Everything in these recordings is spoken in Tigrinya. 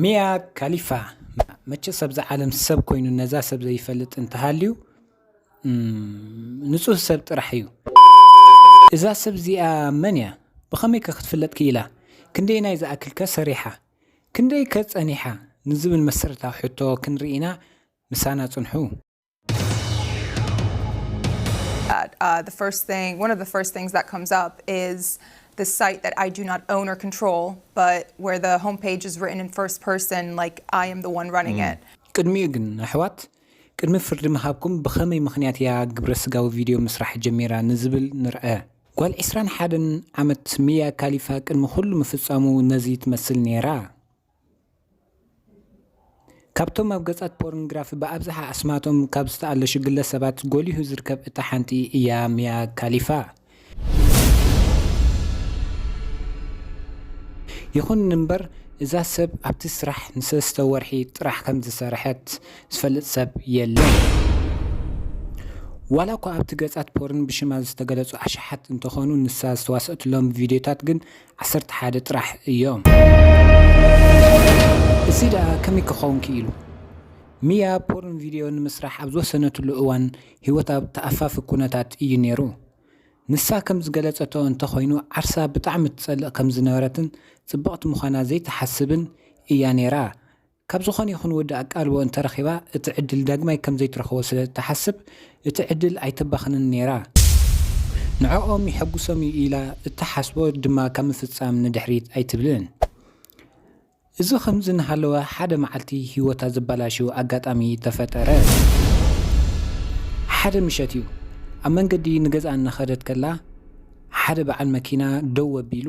ሚያ ካሊፋ፣ መቸስ ኣብዛ ዓለም ሰብ ኮይኑ ነዛ ሰብ ዘይፈልጥ እንተሃልዩ፣ እም፣ ንጹህ ሰብ ጥራሕ እዩ። እዛ ሰብ እዚኣ መን እያ? ብኸመይ ከ ክትፍለጥ ክኢላ? ክንደየናይ ዝኣክል ከ ሰሪሓ? ክንደይ ከ ጸኒሓ? ንዝብል መሰረታዊ ሕቶ ክንርኢ ኢና። ምሳና ጽንሑ። Uh, the first thing, one of the first things that comes up is the site that I do not own or control, but where the homepage is written in first person, like I am the one running it. ቅድሚኡ ግን ኣሕዋት፣ ቅድሚ ፍርዲ ምሃብኩም ብኸመይ ምኽንያት እያ ግብረ ስጋዊ ቪድዮ ምስራሕ ጀሚራ ንዝብል ንርአ። ጓል ዕስራን ሓደን ዓመት ሚያ ካሊፋ ቅድሚ ኩሉ ምፍጻሙ ነዚ ትመስል ነይራ። ካብቶም ኣብ ገጻት ፖርኖግራፊ ብኣብዝሓ ኣስማቶም ካብ ዝተኣለሹ ግለሰባት ጎሊሁ ዝርከብ እታ ሓንቲ እያ ሚያ ካሊፋ። ይኹን እምበር እዛ ሰብ ኣብቲ ስራሕ ንሰለስተ ወርሒ ጥራሕ ከም ዝሰርሐት ዝፈልጥ ሰብ የለን። ዋላ እኳ ኣብቲ ገጻት ፖርን ብሽማ ዝተገለጹ ኣሽሓት እንተኾኑ ንሳ ዝተዋስኣትሎም ቪድዮታት ግን ዓሰርተ ሓደ ጥራሕ እዮም። እዚ ደኣ ከመይ ክኸውን ክኢሉ? ሚያ ፖርን ቪድዮ ንምስራሕ ኣብ ዝወሰነትሉ እዋን ህይወታ ተኣፋፊ ኩነታት እዩ ነይሩ። ንሳ ከም ዝገለጸቶ እንተኾይኑ ዓርሳ ብጣዕሚ ትጸልእ ከም ዝነበረትን ጽብቕቲ ምዃና ዘይትሓስብን እያ ነይራ። ካብ ዝኾነ ይኹን ወዲ ኣቃልቦ እንተረኺባ እቲ ዕድል ዳግማይ ከም ዘይትረኽቦ ስለ እትሓስብ እቲ ዕድል ኣይተባኽንን ነይራ። ንዕኦም የሐጉሶም እዩ ኢላ እትሓስቦ ድማ ካብ ምፍጻም ንድሕሪት ኣይትብልን። እዚ ከምዚ እናሃለወ ሓደ መዓልቲ ህይወታ ዘበላሽው ኣጋጣሚ ተፈጠረ። ሓደ ምሸት እዩ። ኣብ መንገዲ ንገዝኣ እናኸደት ከላ ሓደ በዓል መኪና ደው ኣቢሉ፣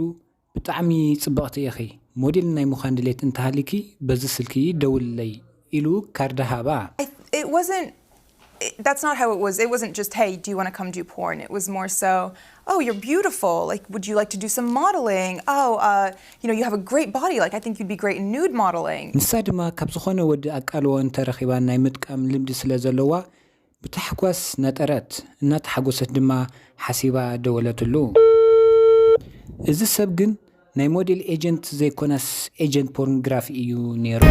"ብጣዕሚ ጽብቕቲ ኢኺ፣ ሞዴል ናይ ምዃን ድሌት እንተሃሊኪ በዚ ስልኪ ደውልለይ" ኢሉ ካርድ ሃባ። I, it wasn't. It, that's not how it was. It wasn't just, "Hey, do you want to come do porn?" It was more so, "Oh, you're beautiful. Like, would you like to do some modeling? Oh, uh, you know, you have a great body. Like, I think you'd be great in nude modeling." ንሳ ድማ ካብ ዝኾነ ወዲ ኣቃልቦ እንተረኺባ ናይ ምጥቃም ልምዲ ስለ ዘለዋ ብታሕጓስ ነጠረት። እናተሓጎሰት ድማ ሓሲባ ደወለትሉ። እዚ ሰብ ግን ናይ ሞዴል ኤጀንት ዘይኮነስ ኤጀንት ፖርኖግራፊ እዩ ነይሩ።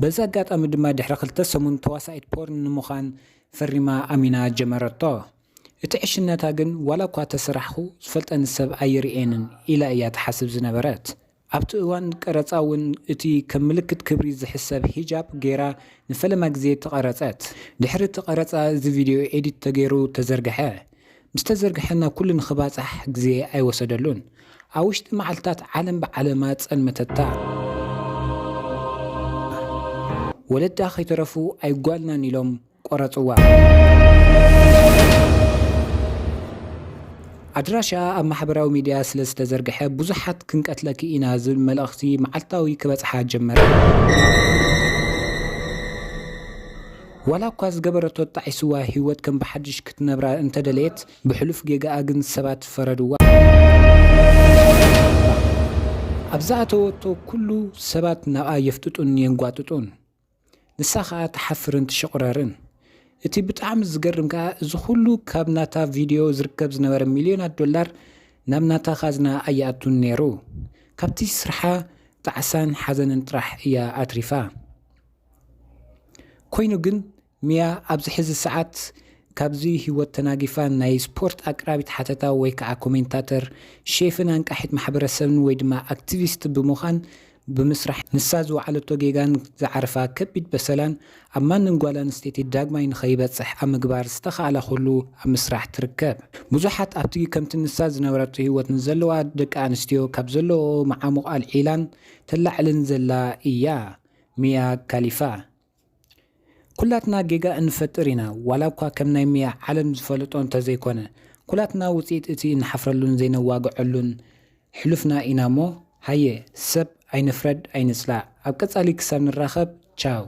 በዚ ኣጋጣሚ ድማ ድሕሪ ክልተ ሰሙን ተዋሳኢት ፖርን ንምዃን ፈሪማ ኣሚና ጀመረቶ። እቲ ዕሽነታ ግን ዋላ እኳ ተሰራሕኹ ዝፈልጠኒ ሰብ ኣይርእየንን ኢላ እያ ትሓስብ ዝነበረት። ኣብቲ እዋን ቀረጻ እውን እቲ ከም ምልክት ክብሪ ዝሕሰብ ሂጃብ ገይራ ንፈለማ ግዜ ተቐረጸት። ድሕሪ እቲ ቀረጻ እዚ ቪድዮ ኤዲት ተገይሩ ተዘርግሐ። ምስ ተዘርግሐ ናብ ኩሉ ንኽባጻሕ ግዜ ኣይወሰደሉን። ኣብ ውሽጢ መዓልታት ዓለም ብዓለማ ጸልመተታ። ወለዳ ከይተረፉ ኣይጓልናን ኢሎም ቆረጽዋ። ኣድራሻኣ ኣብ ማሕበራዊ ሚድያ ስለ ዝተዘርግሐ ብዙሓት ክንቀትለኪ ኢና ዝብል መልእኽቲ መዓልታዊ ክበጽሓ ጀመረ። ዋላ እኳ ዝገበረቶ ጣዒስዋ ህይወት ከም ብሓድሽ ክትነብራ እንተደለየት ብሕሉፍ ጌጋኣ ግን ሰባት ፈረድዋ። ኣብ ዝኣተወቶ ኩሉ ሰባት ናብኣ የፍጥጡን የንጓጥጡን። ንሳ ኸኣ ትሓፍርን ትሽቑረርን። እቲ ብጣዕሚ ዝገርም ከኣ እዚ ኩሉ ካብ ናታ ቪድዮ ዝርከብ ዝነበረ ሚልዮናት ዶላር ናብ ናታ ካዝና ኣይኣቱን ነይሩ። ካብቲ ስርሓ ጣዕሳን ሓዘንን ጥራሕ እያ ኣትሪፋ። ኮይኑ ግን ሚያ ኣብዚ ሕዚ ሰዓት ካብዚ ህይወት ተናጊፋ ናይ ስፖርት ኣቅራቢት ሓተታ ወይ ከዓ ኮሜንታተር፣ ሼፍን ኣንቃሒት ማሕበረሰብን ወይ ድማ ኣክቲቪስት ብምዃን ብምስራሕ ንሳ ዝወዓለቶ ጌጋን ዝዓረፋ ከቢድ በሰላን ኣብ ማንም ጓል ኣንስተይቲ ዳግማይ ንኸይበፅሕ ኣብ ምግባር ዝተኻእላ ኩሉ ኣብ ምስራሕ ትርከብ። ብዙሓት ኣብቲ ከምቲ ንሳ ዝነበረቶ ህይወት ንዘለዋ ደቂ ኣንስትዮ ካብ ዘለዎ መዓሙቕ ኣልዒላን ተላዕልን ዘላ እያ ሚያ ካሊፋ። ኩላትና ጌጋ እንፈጥር ኢና፣ ዋላ እኳ ከም ናይ ሚያ ዓለም ዝፈለጦ እንተዘይኮነ። ኩላትና ውፅኢት እቲ እንሓፍረሉን ዘይነዋግዐሉን ሕሉፍና ኢና እሞ፣ ሃየ ሰብ ኣይንፍረድ ኣይንፅላእ። ኣብ ቀፃሊ ክሳብ ንራኸብ፣ ቻው።